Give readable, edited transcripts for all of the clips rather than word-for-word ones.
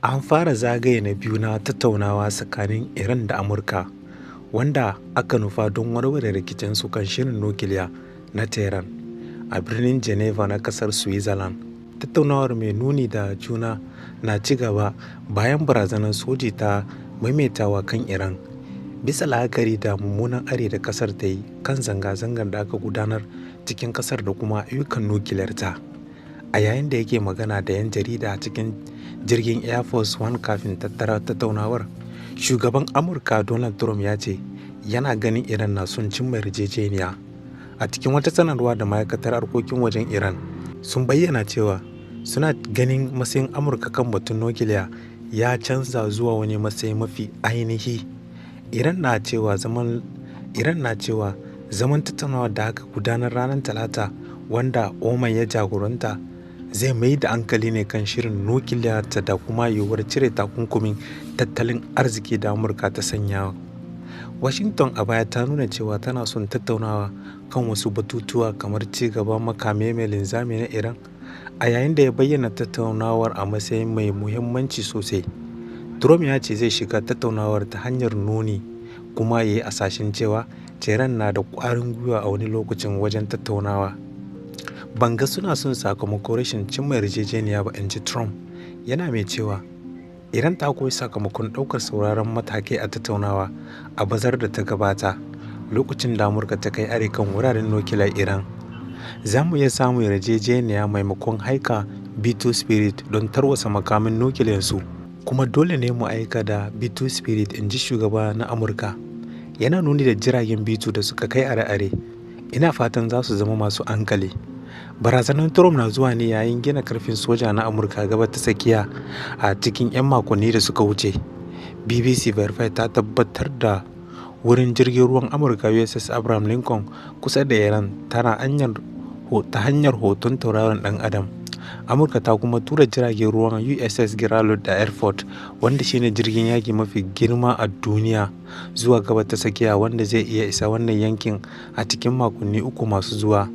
An fara zagaye na biyu na tattaunawa tsakanin Iran da Amurka, wanda aka nufa don warware rikicinsu kan shirin nukiliya na Tehran, a birnin Geneva na ƙasar Switzerland. Tattaunawar mai nuni da juna na ci gaba bayan barazanar soji ta maimaitawa kan Iran, bisa la'akari da mummunan ari da ƙasar ta yi kan zanga-zangar da aka gudanar cikin ƙasar da kuma ayyukan nukiliyarta. A yayin da yake magana da 'yan jarida a cikin jirgin Air Force One kafin tattaunawar, shugaban Amurka Donald Trump ya ce yana ganin Iran na son cimma yarjejeniya. A cikin wata sanarwa da ma'aikatar harkokin wajen Iran sun bayyana cewa suna ganin matsayin Amurka kan batun nukiliya ya canza zuwa wani matsayi mafi ainihi. Iran na cewa zaman tattaunawar da aka gudanar ranar Talata, wanda Oman ya jagoranta, zai mai da hankali ne kan shirin nukiliyarta da kuma yiwuwar cire takunkumin tattalin arziki da Amurka ta sanya. Washington a baya ta nuna cewa tana son tattaunawa kan wasu batutuwa kamar ci gaban makamai mai linzami na Iran, a yayin da ya bayyana tattaunawar a matsayin mai muhimmanci sosai. Trump ya ce zai shiga tattaunawar ta hanyar nuni kuma ya yi hasashen cewa Tehran na da ƙwarin gwiwa a wani lokacin wajen tattaunawa. "Ban ga suna son sakamakon rashin cimma yarjejeniya ba," in ji Trump, yana mai cewa Iran ta koyi sakamakon ɗaukar tsauraran matakai a tattaunawa a bazarar da ta gabata, lokacin da Amurka ta kai hari kan wuraren nukiliyar Iran. "Za mu iya samun yarjejeniya maimakon aika B-2 Spirit don tarwatsa makaman nukiliyarsu, kuma dole ne mu aika da B-2 Spirit," in ji shugaban na Amurka, yana nuni da jiragen B-2 da suka kai hare-hare. "Ina fatan za su zama masu hankali." Barazanar Trump na zuwa ne yayin gina karfin soja na Amurka a Gabas ta Tsakiya a cikin 'yan makonni da suka wuce. BBC Verify ta tabbatar da wurin jirgin ruwan Amurka USS Abraham Lincoln kusa da Iran ta hanyar hoton tauraron dan Adam. Amurka ta kuma tura jiragen ruwan USS Gerald R. Ford, wanda shine jirgin yaki mafi girma a duniya, zuwa Gabas ta Tsakiya wanda zai iya isa wannan yankin a cikin makonni uku masu zuwa.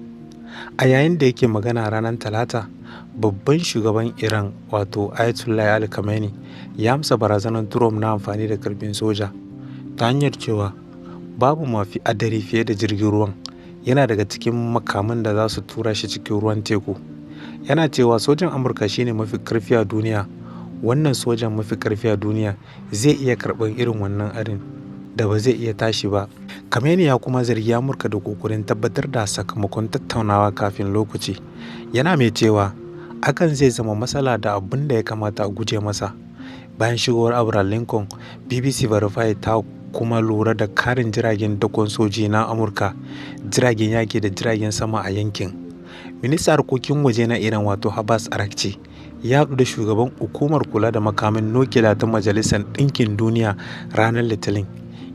A yayin da yake magana ranar Talata, babban shugaban Iran wato Ayatollah Ali Khamenei ya amsa barazanar Trump na amfani da karfin soja ta hanyar cewa babu mafi haɗari fiye da jirgin ruwan, yana daga cikin makaman da za su tura shi cikin ruwan teku. Yana cewa sojan Amurka shine mafi karfi a duniya. Wannan sojan mafi karfi a duniya zai iya karɓar irin wannan harin da ba zai iya tashi ba. Khamenei ya kuma zargi Amurka da ƙoƙarin tabbatar da sakamakon tattaunawa kafin lokaci, yana mai cewa hakan zai zama matsala da abin da ya kamata a guje masa. Bayan shigowar Abraham Lincoln, BBC Verify ta kuma lura da karin jiragen dakon soji na Amurka, jiragen yaki da jiragen sama a yankin. Ministan harkokin waje na Iran wato Abbas Araghchi ya haɗu da shugaban hukumar kula da makaman nukiliya ta Majalisar Ɗinkin Duniya ranar Litinin.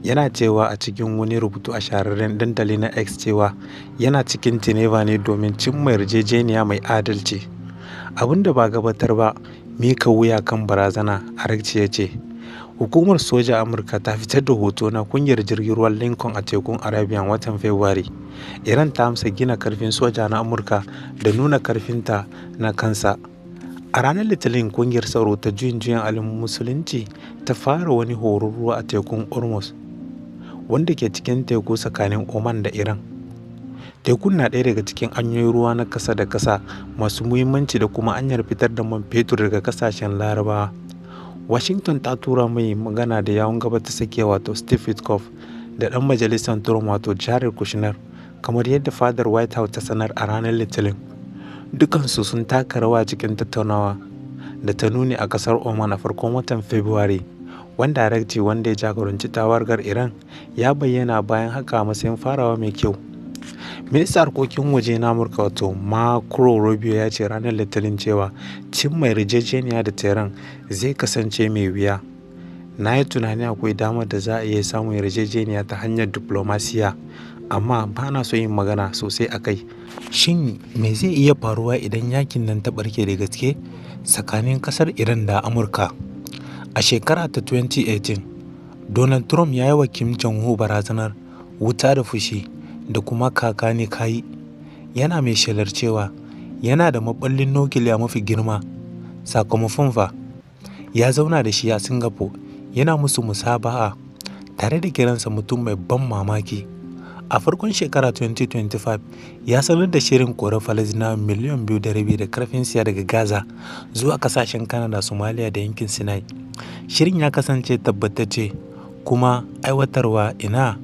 Yana cewa a cikin wani rubutu a shahararren dandali na X cewa yana cikin Geneva ne domin cimma yarjejeniya mai adalci. "Abin da ba gabatar ba, mika wuya kan barazana," Araghchi ya ce. Hukumar Sojan Amurka ta fitar da hoto na ƙungiyar jirgin ruwan Lincoln a tekun Arabian watan Fabrairu. Iran ta amsa gina karfin soja na Amurka da nuna karfinta na kansa. A ranar Litinin, ƙungiyar tsaro ta Juyin Juya Halin Musulunci ta fara wani horon ruwa a tekun Hormuz, wanda ke cikin teku tsakanin Oman da Iran. Tekun na ɗaya daga cikin hanyoyin ruwa na ƙasa da ƙasa masu muhimmanci da kuma hanyar fitar da man fetur daga ƙasashen Larabawa. Washington ta tura mai magana da yawun Gabas ta Tsakiya wato Steve Witkoff da ɗan majalisar Trump wato Jared Kushner, kamar yadda fadar White House ta sanar a ranar Litinin. Dukansu sun taka rawa cikin tattaunawa da ta nuni a ƙasar Oman a farkon watan Fabrairu, wanda Araghchi, wanda ya jagoranci tawagar Iran, ya bayyana bayan haka a matsayin farawa mai kyau. Ministan harkokin waje na Amurka wato Marco Rubio ya ce ranar Litinin cewa cimma yarjejeniya da Tehran zai kasance mai wuya. "Na yi tunani akwai damar da za a iya samun yarjejeniya ta hanyar diflomasiyya, amma ba na son yin magana sosai a kai." Shin me zai iya faruwa idan yakin nan ta ɓarke da gaske tsakanin ƙasar Iran da Amurka? A shekara ta 2018, Donald Trump ya yi wa Kim Jong-un barazanar "wuta da fushi" da kuma kaka-ni-kayi, yana mai shelar cewa yana da maɓallin nukiliya mafi girma. Sakamakon fa? Ya zauna da shi a Singapore yana musu musabaha tare da kiransa mutum mai ban mamaki. A farkon shekara 2025 ya sanar da shirin kore Falasɗinawa 2.5 miliyan da karfin siya daga Gaza zuwa kasashen Canada, Somalia da yankin Sinai. Shirin ya kasance tabbatacce kuma aiwatarwa ina.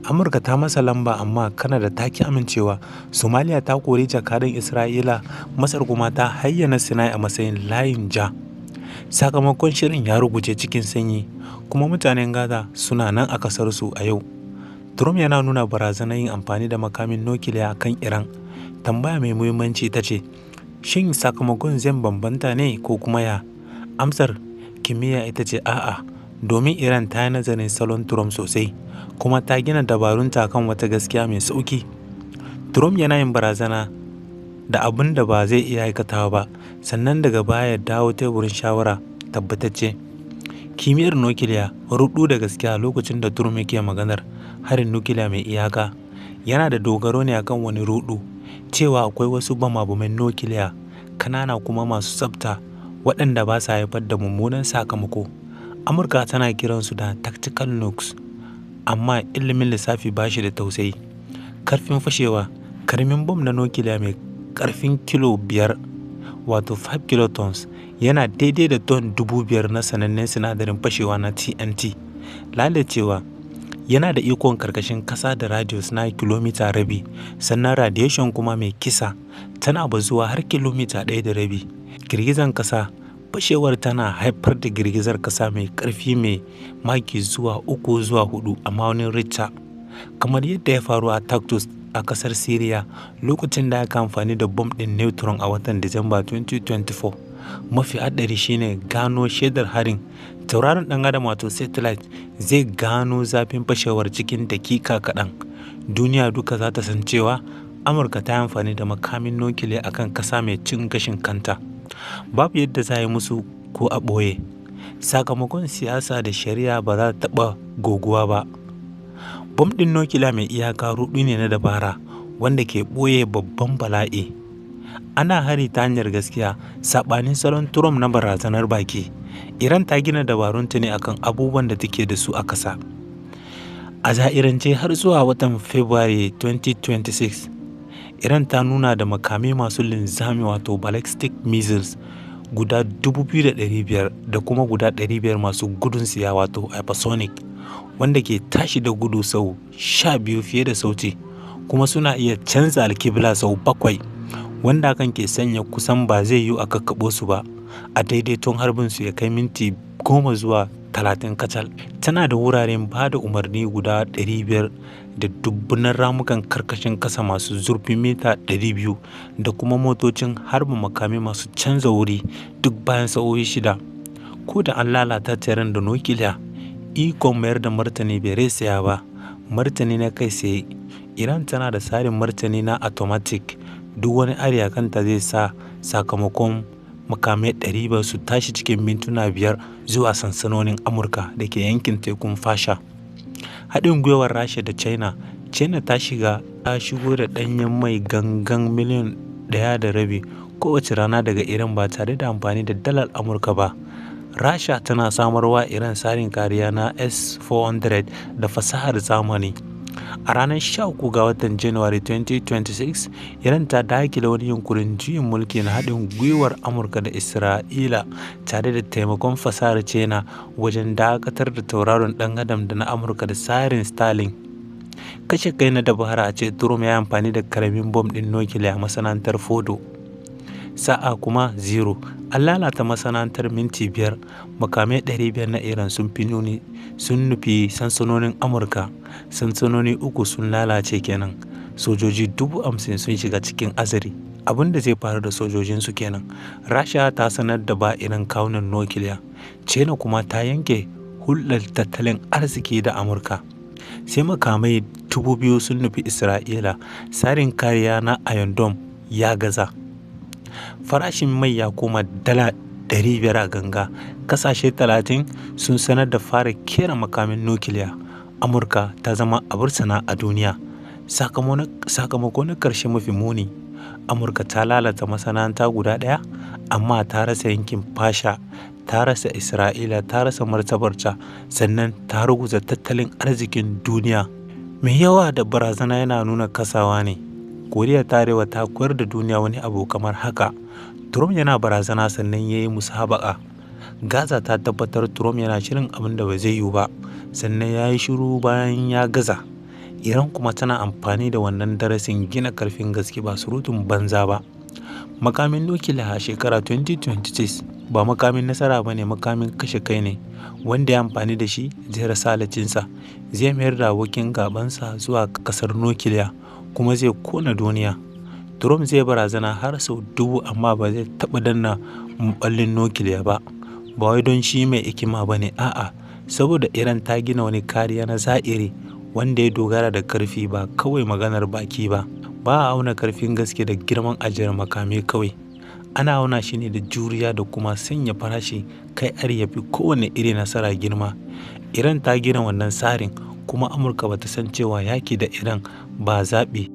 Amurka ta masa lamba amma Canada ta ki amincewa. Somalia ta kori jakadan Isra'ila, Masar kuma ta hayyana Sinai a matsayin layin ja. Sakamakon shirin ya ruguje cikin sanyi kuma mutanen Gaza suna nan a kasarsu a yau. Trump yana nuna barazanar yin amfani da makamin nukiliya a kan Iran. Tambaya mai muhimmanci ita ce, shin sakamakon zai bambanta ne ko kuma ya? Amsar kimiyya ita ce a'a, domin Iran ta yi nazarin salon Trump sosai kuma ta gina dabarunta kan wata gaskiya mai sauki. Trump yana yin barazana da abin da ba zai iya aikatawa ba, sannan daga baya ya dawo teburin shawara tabbatacce. Kimiyyar nukiliya ruɗu da gaskiya lokacin da Trump yake maganar harin nukiliya mai iyaka yana da dogaro ne akan wani ruɗu cewa akwai wasu bama-baman nukiliya kanana kuma masu tsafta waɗanda ba sa haifar da mummunan sakamako. Amurka tana kiransu da tactical nukes, amma ilimin lissafi ba shi da tausayi. Karfin fashewa: karamin bom na nukiliya mai karfin kilo 5 wato 5 kilotons yana daidai da ton 5,000 na sanannen sinadarin fashewa na TNT. Lalacewa: yana da ikon karkashin kasa da radius na kilomita rabi, sannan radiation kuma mai kisa tana bazuwa har kilomita 1.5. Girgizar kasa: fashewar tana haifar da girgizar kasa mai karfi mai maki zuwa 3 zuwa 4 a ma'aunin Richter, kamar yadda ya faru a Tartus a kasar Siriya lokacin da aka amfani da bom ɗin neutron a watan Disamba 2024. Mafi haɗari shine gano shaidar harin. Tauraron ɗan adam wato satellite zai gano zafin fashewar cikin dakika kaɗan. Duniya duka za ta san cewa Amurka ta yi amfani da makamin nukiliya a kan ƙasa mai cin gashin kanta. Babu yadda za a yi musu ko a ɓoye. Sakamakon siyasa da shari'a ba za ta taɓa goguwa ba. Bom ɗin nukiliya mai iyaka ruɗu ne na dabara wanda ke ɓoye babban bala'i. Ana hari ta hanyar gaskiya, saɓanin salon Trump na barazanar baki. Iran ta gina dabarunta ne akan abubuwan da take da su a ƙasa. A zahirance har zuwa watan Fabrairu 2026, Iran ta nuna da makamai masu linzami wato ballistic missiles guda 2,500 da kuma guda 500 masu gudun tsiya wato hypersonic wanda ke tashi da gudu sau 12 fiye da sauti kuma suna iya canza alkibla sau 7, wanda hakan ke sanya kusan ba zai yiwu a kakkaɓo su ba a daidaiton harbin su ya kai minti 10 zuwa 30 kacal. Tana da wuraren ba da umarni guda 500 da dubunnan ramukan karkashin kasa masu zurfin mita 200 da kuma motocin harba makamai masu canza wuri duk bayan sa'o'i 6. Ko da an lalata Tehran da nukiliya, ikon mayar da martani bai tsaya ba. Martani na kai tsaye: Iran tana da tsarin martani na automatic. Duk wani hari a kanta zai sa sakamakon makamai 500 su tashi cikin mintuna 5 zuwa sansanonin Amurka da ke yankin tekun Fasha. Haɗin gwiwar Rasha da China: China ta shigo da ɗanyen mai gangan 1.5 miliyan kowace rana daga Iran ba tare da amfani da dalar Amurka ba. Rasha tana samarwa Iran tsarin kariya na S-400 da fasahar zamani. A ranar 13 ga watan Janairu 2026, Iran ta dakile wani yunkurin juyin mulki na haɗin gwiwar Amurka da Isra'ila tare da taimakon fasahar China wajen dakatar da tauraron ɗan adam da na Amurka da tsarin Starlink. Kashe kai na dabara a ce Trump ya yi amfani da karamin bom ɗin nukiliya a masana'antar Fordo. Sa'a kuma zero. An lalata masana'antar minti 5. Makamai 500 na Iran sun nufi sansanonin Amurka. Sansanoni 3 sun lalace kenan. Sojoji 50,000 sun shiga cikin azari. Abin da zai faru da sojojinsu kenan. Rasha ta sanar da ba Iran kawunan nukiliya. China kuma ta yanke hulɗar tattalin arziki da Amurka. Sai makamai 2,000 sun nufi Isra'ila. Tsarin kariya na Iron Dome ya gaza. Farashin mai ya koma dala 500 a ganga. Kasashe 30 sun sanar da fara kera makamin nukiliya. Amurka ta zama abar tsana a duniya. Sakamako na ƙarshe mafi muni: Amurka ta lalata masana'anta guda ɗaya amma ta rasa yankin Fasha, Ta rasa Isra'ila, ta rasa martabarta, sannan ta ruguza tattalin arzikin duniya. Mai yawa da barazana yana nuna kasawa ne. Koriya ta Arewa ta koyar da duniya wani abu kamar haka: Trump yana barazana sannan ya yi musabaka. Gaza ta tabbatar Trump yana shirin abin da ba zai yiwu ba, sannan ya yi shiru bayan ya gaza. Iran kuma tana amfani da wannan darasin gina karfin gaske, ba surutun banza ba. Makamin nukiliya a shekara 2026 ba makamin nasara ba ne, makamin kashe kai ne. Wanda ya amfani da shi zai rasa halacinsa, zai mayar da abokin gabansa zuwa kasar nukiliya, kuma zai kona duniya. Trump zai barazana har sau 1000, amma ba zai taɓa danna maballin nukiliya ba. Ba wai don shi mai hikima ba ne, a'a, saboda Iran ta gina wani kariya na zahiri wanda ya dogara da karfi, ba kawai maganar baki ba. Ba a auna karfin gaske da girman ajiyar makamai kawai. Ana auna shi ne da juriya da kuma sanya farashi kai har ya fi kowane iri nasara girma. Iran ta gina wannan tsarin, kuma Amurka ba ta san cewa yaki da Iran ba zaɓi